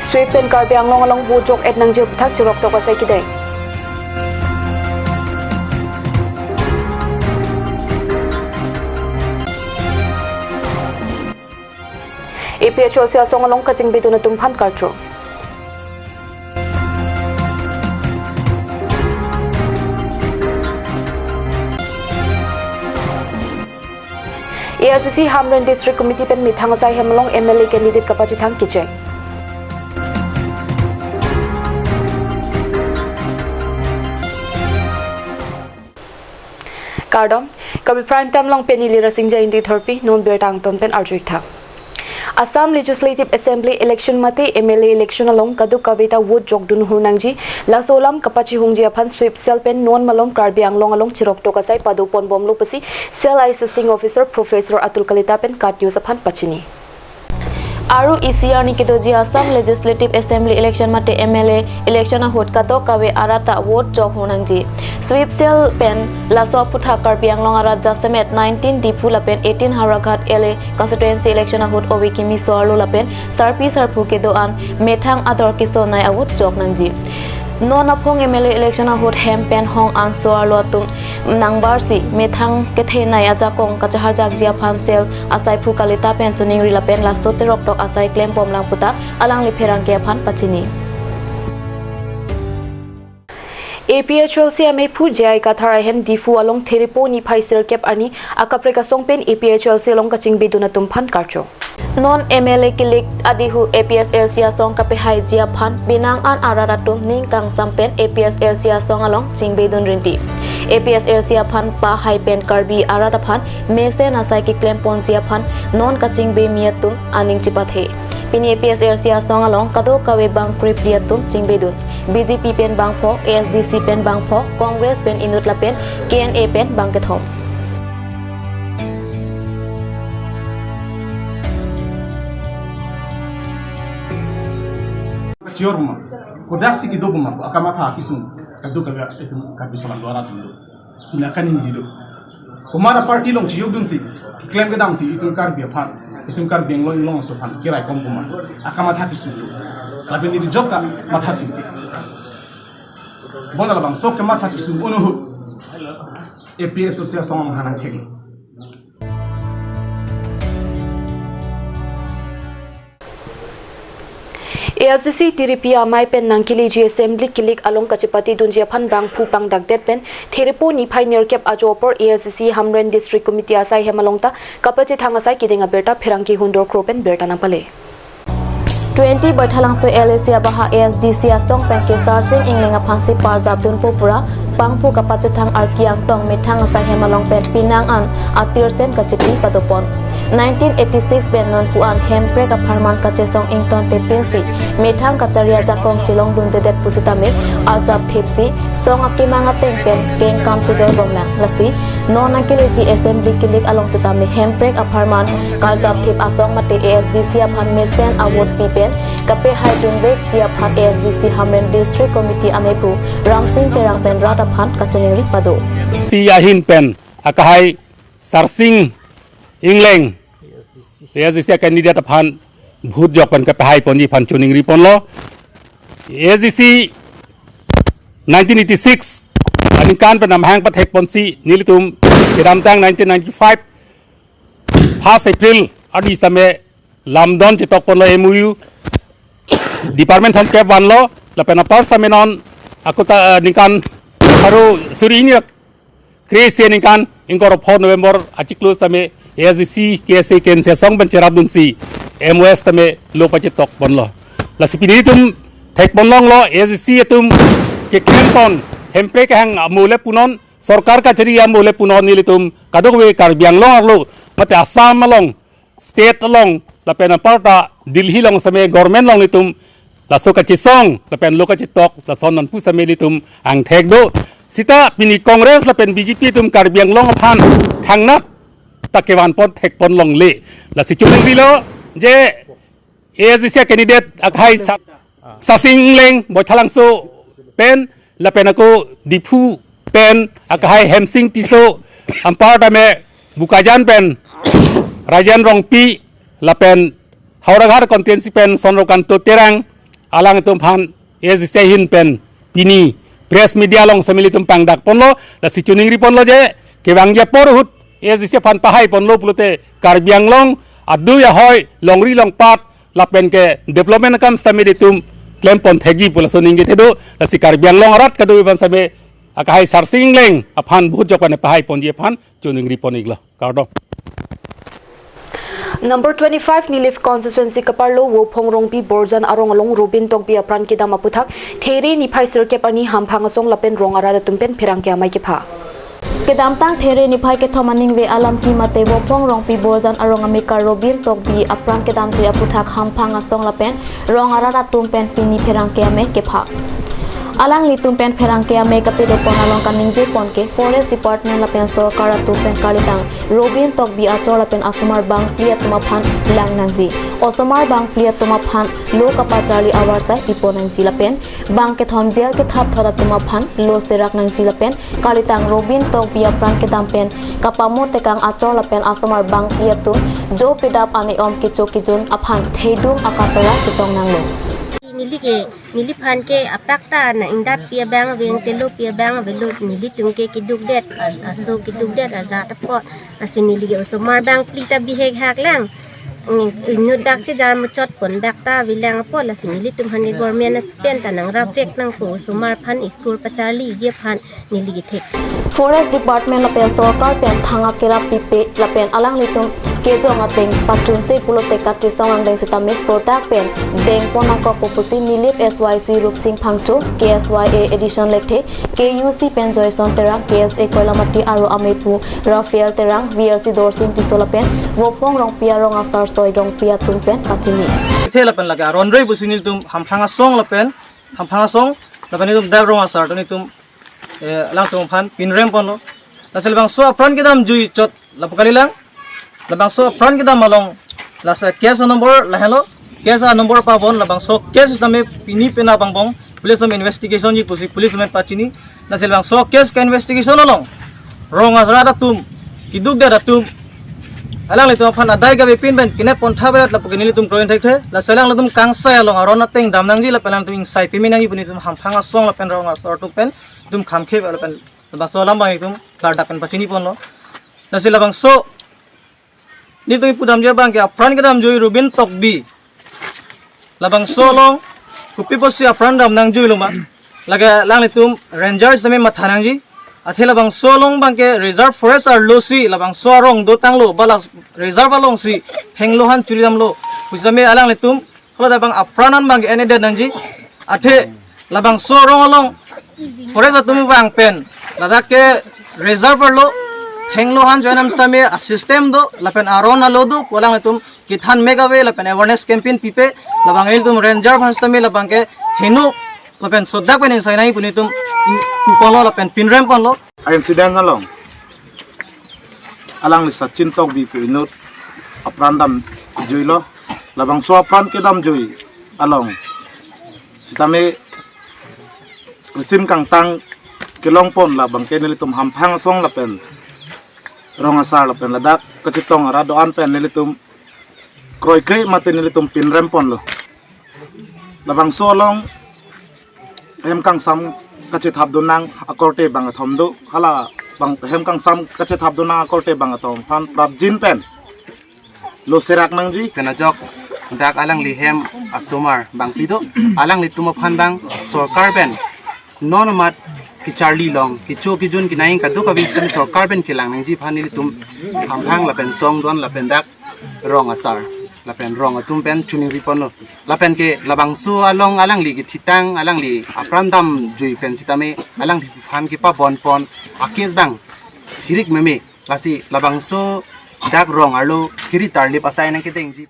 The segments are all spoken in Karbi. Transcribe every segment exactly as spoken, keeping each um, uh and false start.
Sweep pen Karbi Anglong along vote jok-et nangji aphuthak chiroktok asai kideng. A P H L C asong along kachingbedun atum aphan karcho. A I C C Hamren District Committee pen methang asai hem along M L A candidate kapachethang kecheng. Kardom, Karbi Prime Time along pini Lirasingja Ingti Thorpi, non birta angton pen arju-ik tha. Assam Legislative Assembly election mate M L A election along kadokave ta vote jokdun hur nangji, laso alam kapachihungji aphan sweep cell pen non malom Karbi Anglong along chiroktok asai padoponbomlo pusi cell assisting officer Professor Atul Kalita pen KAT News aphan pachini. Aru isi arni kedoji Assam Legislative Assembly election mate M L A election ahut kadokave arat ta vote jok hur nangji. Sweep cell pen laso aphuthak Karbi Anglong arat jasemet nineteen Diphu lapen eighteen Howraghat L A constituency election ahut ove kimi so-arlo lapen sarpi sarpo kedo-an methang ador kesonei a-vote jok nangji. Non aphong M L A election ahut hem pen hong an so-arlo atum nangbarsi methang kethenei ajakong kachaharjakji aphan cell asaiphu Kalita pen choningri lapen laso chiroktok asai klembomlang puta alangli pherangke aphan pachini. A P H L C amephu J I Kathar ahem Diphu along Therepo niphai sirkep arni akaprek asong pen A P H L C along kachingbedun atum aphan karcho. Non M L A kilik adihu A P H L C asong kapehaiji aphan penang an arat atum ning kangsam pen A P H L C asong along chingbedun rinti. A P H L C aphan pahai pen Karbi arat aphan mesen asai keklemponji aphan non kachingbemi atum aning chepathe. Pini A P H L C asong along kadokave bang krip di atum chingbedun. B J P pen bangpho, A S D C pen bangpho, Congress pen inut lapen K N A pen bangkethom. Chior ma, kodasi kido ma, akamatha kisung, kadu kaga itum kabi solan dua ratus do. Pini akan ini do. Komat aparty along chiyokdunsi, klem kedamsi itum Karbi aphan, itum Karbi Anglong along so aphan, kiraikom komat. Akamatha kisung do. Tapi ini jok ka matha sung. Bonta labangso kematha kisung unu. A P H L C asong hanang thek. A S D C tiripi amei pen nangkeleji assembly kilik along kachepatedunji aphan bangphu pangdakdet pen Therepo niphai nerkep ajo apor A S D C Hamren District Committee asai hem along ta kapachethang asai kideng abirta pherangke Hundor Kro pen birta nangpale. Twenty Baithalangso L A C abaha A S D C asong pen ke Sarsing Engleng aphansi parjapdunpo pura bangphu kapachethang arki angtong methang asai hem along pen penang an atirsem kachepi padopon. Nineteen eighty-six pen nonpu an hemprek apharman kachesong ingtonte pinsi methang kachari ajakong chelongdundedet pusitame arjapthipsi song akemang ateng pen kengkam chejorbomlang. Lasi non nangkeleji assembly kilik along sitame hemprek apharman karjapthip asong mate A S D C aphan mesen a-vote pi pen kapehaidunvekji aphan A S D C Hamren District Committee amephu Ramsing Terang pen rat aphan kachiningri pado. Si ahin pen akahai Sarsing Engleng A S D C candidate aphan vote jok pen kapehaiponji aphan chiningriponlo. A S D C nineteen eighty-six aningkan pen amahang pathekponsi nelitum kedamtang nineteen ninety-five first April arni sitame lamdon chetokponlo, M O U department thomkep vanlo lapen apar sitame non akota, eh, ningkan pharo suri hini ra kre-isi aningkan ingkoi ra pho November achiklo sitame A S D C, K S A, K N C asong pen cherapdunsi M O S tame lo pachetokponlo. Lasi pini itum thekponlonglo, A S D C atum keklempon hemprek ahang amole punon, sorkar kachari amole punon, nelitum kadokave Karbi Anglong arlo mate Assam along, state along lapen aparta Delhi along sitame government along nelitum laso kachesong lapen lo kachetok lason nonpu sitame nelitum angthek do. Sita pini Congress lapen B J P atum Karbi Anglong aphan thangnat ta kevanpon thekponlongle. Lasi chiningrilo je A S D C candidate akhai Sa-, Sarsing Engleng Baithalangso pen lapen ako Diphu pen akhai Hemsing Tisso, anparta me Bokajan pen Rajen Rongpi, lapen Howraghat constituency pen Chandra Kanto Terang, Alangtum aphan A S D C ahin pen pini press media along si nelitum pangdak ponlo, lasi choningri ponlo je, kevangji apor ahut A S D C aphan pahai ponlo pulote Karbi Anglong adui ahoi, longri longpat, lapen ke development akam sitame ilitum klem pon thekji pu laso ningje thedo, lasi Karbi Anglong arat kadokave aphan sitame akahai Sarsing Engleng aphan vote jok pen pahai ponji aphan choningri pon-iklo. Kardom. Number twenty-five Nilip constituency kaparlo Vophong Rongpi Borjan arong along Robin Tokbi apran kedam aputhak There niphai sirkep arni hamphang asong lapen rong arat atum pen pherangke amei kepha. Kedamtang There niphai kethom aningve alamki mate Vophong Rongpi Borjan arong amekar Robin Tokbi apran kedamjui aputhak hamphang asong lapen rong arat atum pen pini pherangke amei kepha. Alanglitum pen pherangke amei kapado pon along kaningje pon ke Forest Department lapen sorkar atum pen kalitang Robin Tokbi achor lapen asomar bangphli atum aphan lang nangji. Osomar bangphli atum aphan lo kapacharli avarsai pipon nangji lapen bang kethom jail kethap thot atum aphan lo serak nangji lapen kalitang Robin Tokbi apran kedam pen kapamo tekang achor lapen asomar bangphli atum jo pedap ane om kecho kejun aphan thedung akapara chetong nanglo. Neli ke, neliphan ke apak ta nang-ingdappi abang ave, nang telopi abang avelo, nelitum ke keduk det, a-, aso keduk det arat apot, lasi neli ke osomar bangphli ta bihek hak lang. Inut bak chejar muchot pon bak ta avelang apot, lasi nelitum aphan ke government pen ta nangrapvek nangpo, osomar aphan school pacharliji aphan neli kethek. Forest Department lapen sorkar pen thang akerap pipe lapen alanglitum kejong ateng pachunche pulote kachesong angdeng sitame sodak pen deng pon nangkokpo pusi Nilip S Y C Rupsing Phangcho, K S Y A Edison Lekthe, K U C pen Joyson Terang, K S A Koilamati aro amepu Raphael Terang, V L C Dorsing Tisso lapen Vophong Rongpi arong asar Soi Rongpi atum pen pachini. Kethe lapen lake aron rei pusi nelitum hamphang asong lapen, hamphang asong lapen nelitum dak rong asar atum nelitum eh, alangtum aphan pinrem ponlo. Lasi labangso apran kedamjui chot lapu kalilang. Labangso apran kedam along lasi case number lahenlo. Case a number pabon labangso case tame pini pena bangbong. Police atum investigation ji pusi police atum pachini. Lasi labangso case ka investigation along rong arat atum, keduk det atum, alanglitum aphan adai kave pin pen kenep pon tha berat lapu ke nelitum kroin thekthe. Lasi alanglitum kangsai along aron ateng dam nangji lapen alanglitum ingsai peme nangji pu nelitum hamphang asong lapen rong asar atum pen itum khamkhe lapen labangso alam abang itum klardak pen pachini ponlo. Lasi labangso nelitum pudamji abang ke apran kedamjui Robin Tokbi. Labangso along kopi pusi apran dam nangjuilo ma? Lake alanglitum ranger sitame matha nangji. Athe labangso along abang ke reserve forest arlosi labangso arong dotanglo, ba la reserve alongsi thenglo han churi damlo pusitame alanglitum hala abang apran an abang ke en-edet nangji. Athe labangso arong along forest atum abang pen ladak ke reserve arlo thenglo han churi dam sitame a system do lapen aron alo do pu alanglitum kethan mek ave lapen awareness campaign pipe, labang ilitum ranger aphan sitame labang ke heno lapen sodak pen ingsai nangji pu nelitum pu ponlo lapen pinrem ponlo. A incident along alangli Sachin Tokbi pu inut apran damjuilo. Labangso apran kedamjui along sitame risim kangtang kelong pon labang ke nelitum hamphang asong lapen rong asar lapen ladak kachetong arat do-an pen nelitum kroikre mate nelitum pinrem ponlo. Labangso along hem kangsam kachethap dun nang akorte bang athom do, hala bang hem kangsam kachethap dun nang akorte bang athom aphan prapjin pen lo serak nangji. Pen ajok dak alangli hem asomar bangphli do, alanglitum aphan bang sorkar pen non amat kecharli long, kecho kejun kenang kadokave sitame sorkar pen kelang nangji aphan nelitum hamphang lapen song do-an lapen dak rong asar lapen rong atum pen choningri ponlo. Lapen ke labangso along alangli kethitang, alangli apran damjui pen sitame alangliphan kepabon pon a case abang hirik meme. Lasi labangso dak rong arlo kiri tarlip asai nangkedengji.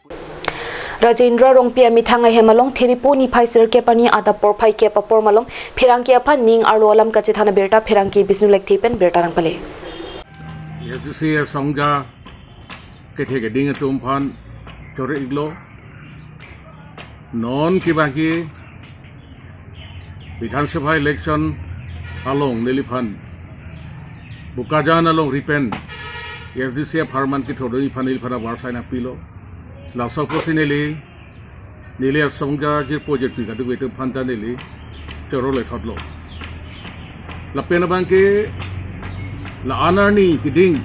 Rajendra Rongpi amethang ahem along Thiripu niphai sirkep arni adap porphai kep apor malom pherangke aphan ning arlo alam kachethan abirta pherangke Bisnu Lekthe pen birta nangpale. A S D C asongja kethe keding atum aphan choro-iklo. Non kevangji Bidhan Sabha election along neliphan Bokajan alongri pen A S D C apharman kethurdunji aphan neliphan avarsai nangpilo. Laso apotsi neli neli asong ajirpo jirpi kadokave atum aphan ta neli choro lethotlo. Lapen abangke la-an arni keding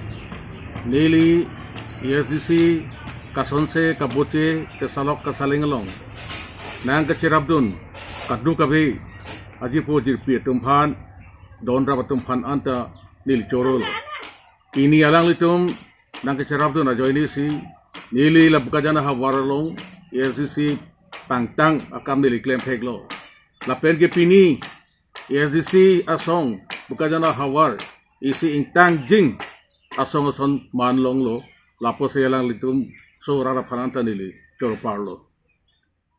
neli A S D C kasonse kaboche kesalok kasaleng along nangkacherapdun kadokave ajirpo jirpi atum aphan, don rap atum aphan anta neli chorolo. Pini alanglitum nangkacherapdun ajoine si neli la Bokajan ahavar along A S D C pangtang akam neli klemtheklo. Lapen ke pini A S D C asong Bokajan ahavar isi ingtangjing asong ason man longlo, lapusi alanglitum so rat aphan anta neli choro parlo.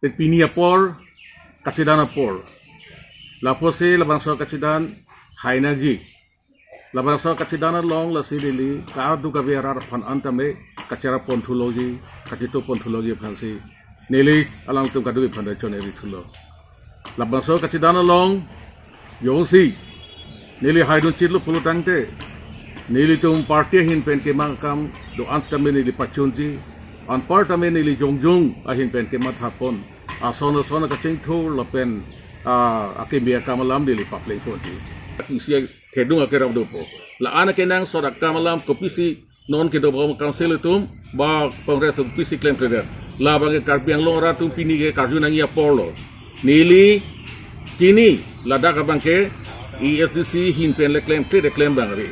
Pini apor kachedan apor. Lapusi labangso kachedan hai nangji. Labangso kachedan along lasi neli kadokave arat aphan anta me kacherap pon thuloji, kacheto pon thuloji aphansi neli alangtum kadokave aphan ta choneri thulo. Labangso kachedan along jongsi neli haidun chitlo pulotangte, nelitum party ahin pen kemang akam do-an sitame neli pachunji, anparta me neli jongjong ahin pen kematha pon, ason ason kachingthur lapen, ah, akimi akam alam neli papleng ponji. Isi kedung akerap dopo. La-an kenangsot akam alam kopisi non kedobom council atum ba Congress atum kopisi klemkledet. Labangke Karbi Anglong arat atum pini ke karju nangji aporlo. Neli pini ladak abangke A S D C ahin pen le klemkledet klem abang ave.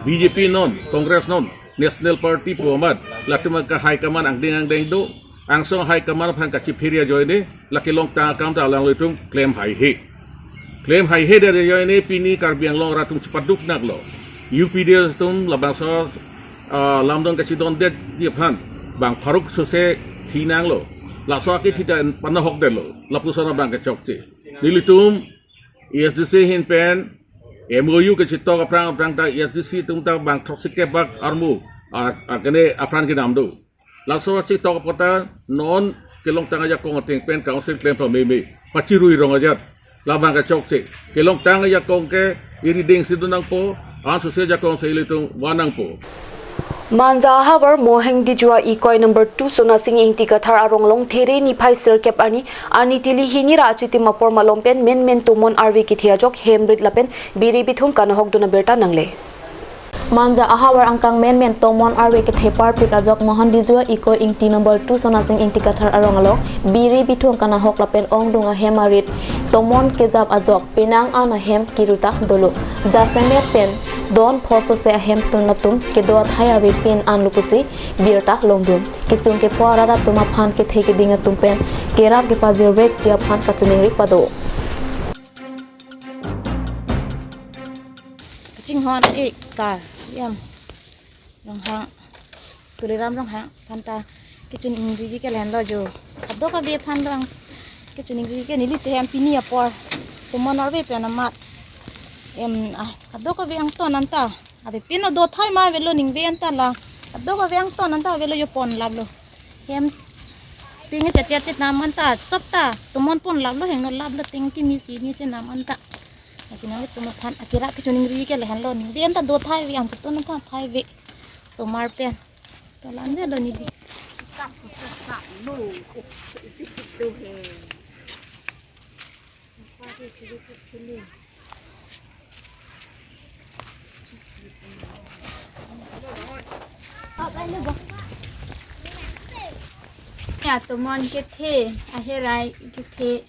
B J P non, Congress non, National Party pu amat, latum ke high command angdeng angdeng do, angsong high command aphan kachiphere ajoine, la kelongtang akam ta alanglitum klem haihe. Klem haihedet ajoine pini Karbi Anglong arat atum chepaduknaklo. U P D atum labangso, ah, lamdon kachedondetji aphan bang pharuk sose thi nanglo. Laso akethi ta panahokdetlo. Lapuson abang kechokche. Nelitum A S D C ahin pen M O U kachetok aphrang aphrang ta A S D C atum ta bang throksi kep bak armu, ah, ah, kene apran kedam do. Laso achetok apot ta non kelongtang ajakong ateng pen council klem pameme, pachirui rong ajat. Labang kechokche. Kelongtang ajakong ke irideng si do nangpo, ansose ajakong si ilitum van nangpo. Manja ahavar Moheng Dijua Ikoi number two Sonasing Ingti Kathar arong along There niphai sirkep arni, arni tili hini ra achitim apor malom pen menmen tomon arve kethe ajok hem rit lapen biri bithung kanahokdun abirta nangle. Manja ahavar angkang menmen tomon arve kethe parpik ajok Moheng Dijua Ikoi Ingti number two Sonasing Ingti Kathar arong along biri bithung kanahok lapen ongdung ahem arit tomon kejap ajok penang an ahem kiruta dolo. Jasemet pen don pho sose ahem tun atum kedo athai ave pin anlo pusi birta longdun. Kesung kepho arat atum aphan kethe keding atum pen kerap kepajirvekji aphan kachiningri pado. Kachinghon ik sar yam Ronghang, Tuliram Ronghang aphan ta kachiningri ke lahenlo jo. Kadokave aphan dang kachiningri ke, neli te hem pini apor tomon arve pen amat em, ah, kadokave angton anta ave pin, o do thai ma avelo ningve anta la. Kadokave angton anta avelo, jo pon laplo. Hem ting chet chet chet nam anta sop ta tomon pon laplo, hingno laplo, ting kimi si ni chenam anta. Lasi nanglitum aphan akira kachiningri ke lahenlo, ningve anta do thai ave, angton anta thai ave. Somar pen. To la-an avelo neli. Ya, tomon kethe, aherai kethe,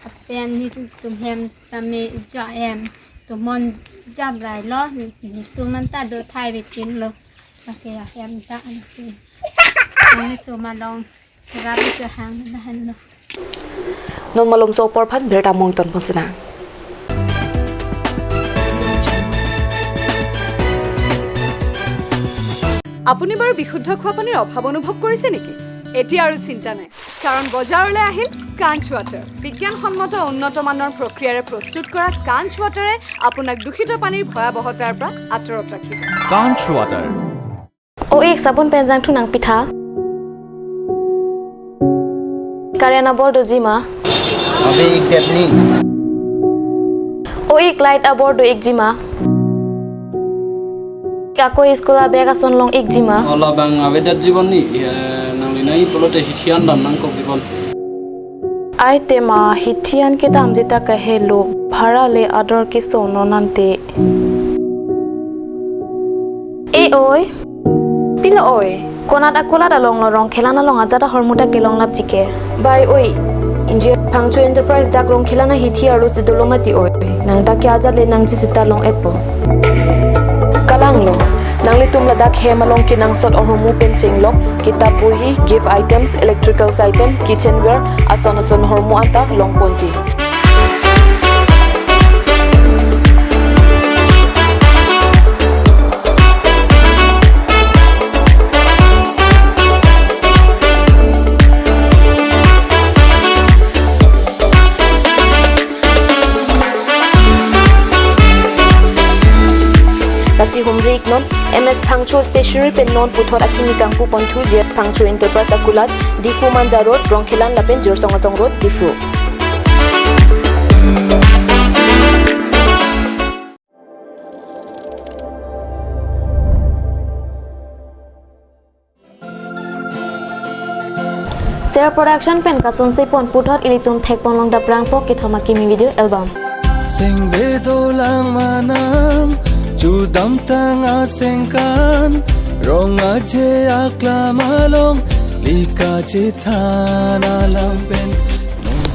apen nelitum hem sitame ja em, tomon jap railo, nelitum anta do thai ave pinlo. Lake ahem ta ansi. Nelitum along kerap kehang lahenlo. Non malomso apor aphan birta mo ington pon sinang. আপুনি বাৰু বিশুদ্ধ খোৱা পানীৰ অভাৱ অনুভৱ কৰিছে নেকি? এতিয়া আৰু চিন্তা নাই, কাৰণ বজাৰলৈ আহিল কাঞ্চ ৱাটাৰ। বিজ্ঞানসন্মত উন্নত মানৰ প্ৰক্ৰিয়াৰে প্ৰস্তুত কৰা কাঞ্চ ৱাটাৰে আপোনাক দূষিত পানীৰ ভয়াৱহতাৰ পৰা আঁতৰত ৰাখিব। Kanch Water. O ik, sabun pen jangthu nangpitha. Current abor doji ma? Ave ik det ni. O ik, light abor do ikji ma? Ako school abag ason long ikji ma? O labang ave detji bon ni, eh, nangli nai pulote hihian dam nangkokji bon. Ai tema hithi an kedam jita kahelo, bhara le ador keso non ante. E oi. Pilo oi. Konat akulat along lo Rongkhelan along ajat ahormu ta kelong lapji ke. Bai oi. Ingjir Phangcho Enterprise dak Rongkhelan ahithi arlo si dolo mati oi. Nang ta ke ajat le nangji sita long-etpo. Kalang lo. Nanglitum ladak hem along kenangsot ahormu pen chenglok, kitap bohi, gift items, electricals item, kitchenware, ason ason ahormu anta longponji. Lasi humri iknon, M S Phangcho Stationery pen non puthot akimi kangpu ponthu J S Phangcho Enterprise akulat, Diphu Manja Road, Rongkhelan lapen Jirsong Asong Road, Diphu. Ser Production pen kasonse pon puthot ilitum thekpon long daprangpo kethom akimi video album. Sengve dolang manam, chudamtang asengkan, rong aje aklam along, lika chethan alam pen.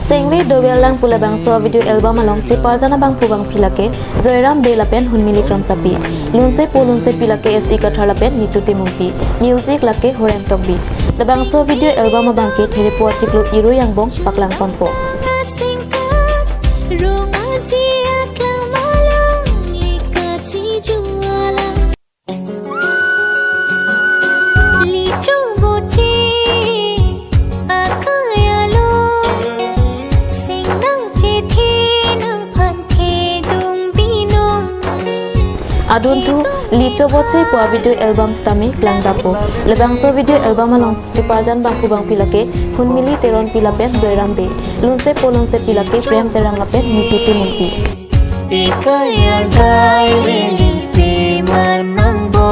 Sengve dolang pu labangso video album along cheparjan abangphu bangphi lake Joyram Bey lapen Hunmili Kramsapi. Lunsepo lunsepi lake S E Kathar lapen Nitu Timungpi. Music lake Horen Tokbi. Labangso video album abangke Therepo achiklo Irui angbong paklangponpo. Licho boche akayalo, sing nangchethe nangphanthe dung binong. Adunthu Licho Boche pu video album sitame klangdapo. Labangso video album along cheparjan bangphu bangphi lake Hunmili Teronpi lapen Joyram Bey. Lunsepo lunsepi lake Prem Terang lapen Nitu Timungpi. Ikai arjai leli pe man nangbo.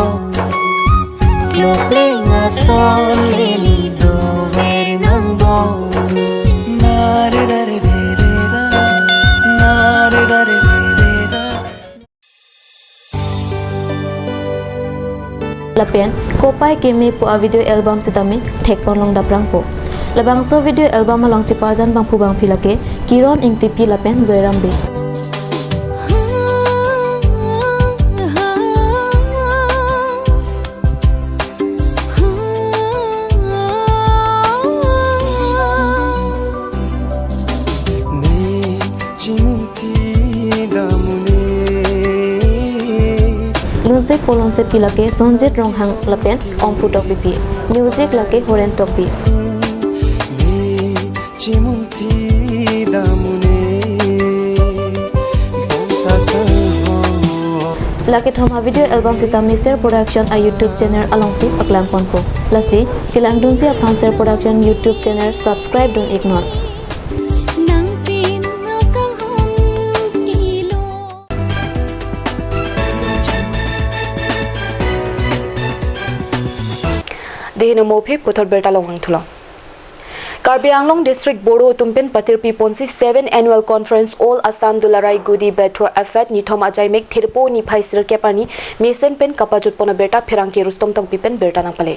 Klok leng ason leli dover nangbo. Na re ra re re re ra. Na re ra re re re ra. Lapen Kopai Keme pu a video album sitame thekpon long daprangpo. Labangso video album along cheparjan bangphu bangphi lake Kiron Ingtipi lapen Joyram Bey. Lunsepo lunsepi lake Sonjit Ronghang lapen Ongpu Tokbipi. Music lake Horen Tokbi. Lake thom a video album sitame Ser Production a YouTube channel alongsi paklangponpo. Lasi, kelangdunji aphan Ser Production YouTube channel subscribe dun iknon. Dei heno mo aphi puthot birta long vangthulo. Karbi Anglong District Boro atum pen patirpi ponsi seven Annual Conference All Assam Dularai Gudi Bathua Aphat nithom ajaimek Therepo niphai sirkep arni mesen pen kapajutpon abirta pherangke Rustom Tokbi pen birta nangpale.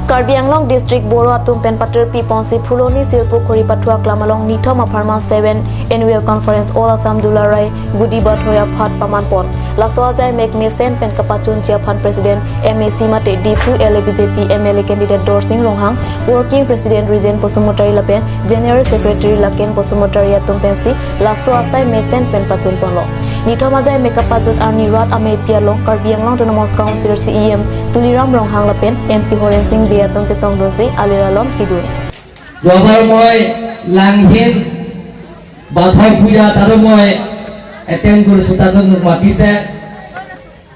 Karbi Anglong District Boro atum pen patirpi ponsi Phuloni Silpo Khori Pathua Aklam along nithom apharman seven Annual Conference All Assam Dularai Gudi Bathua Aphat pamanpon. Laso ajaimek mesen pen kapachunji aphan President M A C mate Diphu L A B J P M L A candidate Dorsing Ronghang, Working President Rijen Basumatary lapen General Secretary Laken Basumatary atum pensi laso asai mesen pen pachunponlo. Nithom ajaimek kapajut arni rat amei pi along Karbi Anglong Autonomous Council C E M Tuliram Ronghang lapen M P Horen Sing Bey atum chetongdunsi alir alom pidun. যোৱাবাৰ মই লাংহিন বাথৰ পূজা তাতো মই এটেণ্ড কৰিছোঁ, তাতো মোক মাতিছে।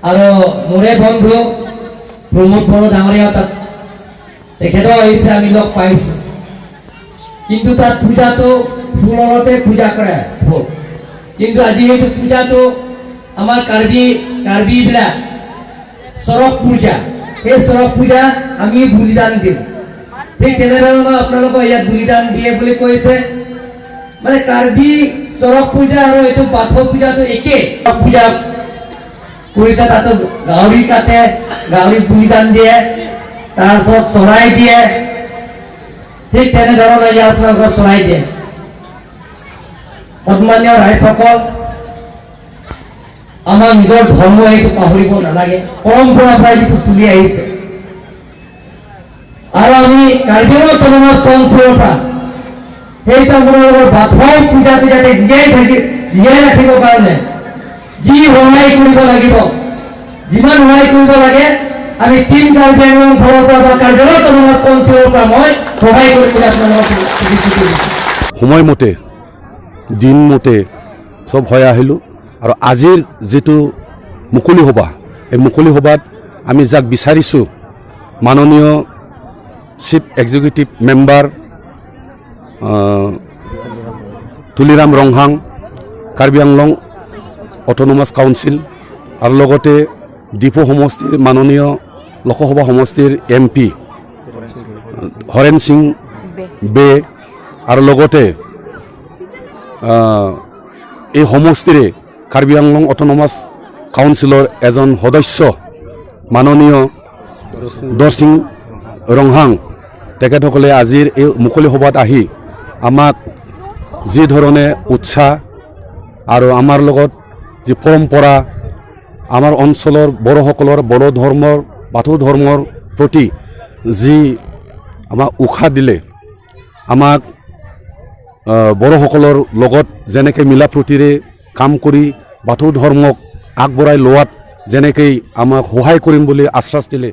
আৰু মোৰে বন্ধু প্ৰমোদ বড়ো ডাঙৰীয়া তাত, তেখেতো আহিছে, আমি লগ পাইছোঁ। কিন্তু তাত পূজাটো ফুলতে পূজা কৰে, ফুল। কিন্তু আজি এইটো পূজাটো আমাৰ কাৰ্বি, কাৰ্বিবিলাক চৰক পূজা, সেই চৰক পূজা আমি বলিদান দিওঁ। ঠিক তেনেধৰণৰ আপোনালোকৰ ইয়াত বলিদান দিয়ে বুলি কৈছে। মানে কাৰ্বি চৰক পূজা আৰু এইটো বাথৌ পূজাটো একে। চৰক পূজা কৰিছে, তাতো গাহৰি কাটে, গাহৰি বলিদান দিয়ে, তাৰপিছত চৰাই দিয়ে। ঠিক তেনেধৰণে ইয়াৰ আপোনালোকৰ চৰাই দিয়ে। সন্মানীয় ৰাইজসকল, আমাৰ নিজৰ ধৰ্ম এইটো পাহৰিব নালাগে। পৰম্পৰা পৰা যিটো চলি আহিছে, আৰু আমি কাৰ্বি আংলং অট'নমাছ কাউন্সিলৰ পৰা সেইটো আপোনালোকৰ বাথৌ পূজাটো যাতে জীয়াই থাকি, জীয়াই ৰাখিবৰ কাৰণে যি সহায় কৰিব লাগিব, যিমান সহায় কৰিব লাগে, আমি টিম কাৰ্বি আংলং ফালৰ পৰা বা কাৰ্বি আংলং অট'নমাছ কাউন্সিলৰ পৰা মই সহায় কৰিম বুলি আপোনালোকক প্ৰতিশ্ৰুতি দিছোঁ। সময়মতে, দিনমতে চব হৈ আহিলোঁ। আৰু আজিৰ যিটো মুকলি সভা, এই মুকলি সভাত আমি যাক বিচাৰিছোঁ, মাননীয় চিফ এক্সিকিউটিভ মেম্বাৰ, আহ, তুলিৰাম ৰংহাং, কাৰ্বি আংলং অট'নমাছ কাউন্সিল, আৰু লগতে ডিফু সমষ্টিৰ মাননীয় লোকসভা সমষ্টিৰ এম পি হৰেণ সিং বে, আৰু লগতে, আহ, এই সমষ্টিৰে কাৰ্বি আংলং অট'নমাছ কাউন্সিলৰ এজন সদস্য মাননীয় দৰসিং ৰংহাং, তেখেতসকলে আজিৰ এই মুকলি সভাত আহি আমাক যি ধৰণে উৎসাহ আৰু আমাৰ লগত যি পৰম্পৰা, আমাৰ অঞ্চলৰ বড়োসকলৰ বড়ো ধৰ্মৰ, বাথৌ ধৰ্মৰ প্ৰতি যি আমাক উৎসাহ দিলে, আমাক, আহ, বড়োসকলৰ লগত যেনেকৈ মিলা প্ৰীতিৰে কাম কৰি বাথৌ ধৰ্মক আগবঢ়াই লোৱাত যেনেকৈ আমাক সহায় কৰিম বুলি আশ্বাস দিলে।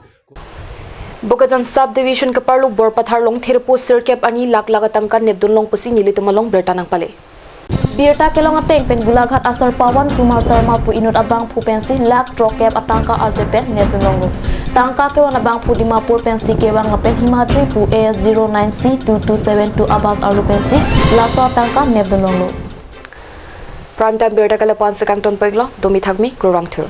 Bokajan Sub Division kaparlo Borpathar along thirpo sirkep arni lakh lakh atangka nepdun long pusi nelitum along birta nangpale. Birta kelong ateng pen Golaghat asar Pawan Kumar Sharma pu inut abangphu pensi lakh throkkep atangka arje pen nepdun longlo. Tangka kevan abangphu Dimapur pensi kevang lapen Himadri pu A S zero nine C two two seven two abas arlo pensi laso atangka nepdun longlo. Prime Time birta ke lapu-an si kangton peklo, domi thakmi, kurvangthu.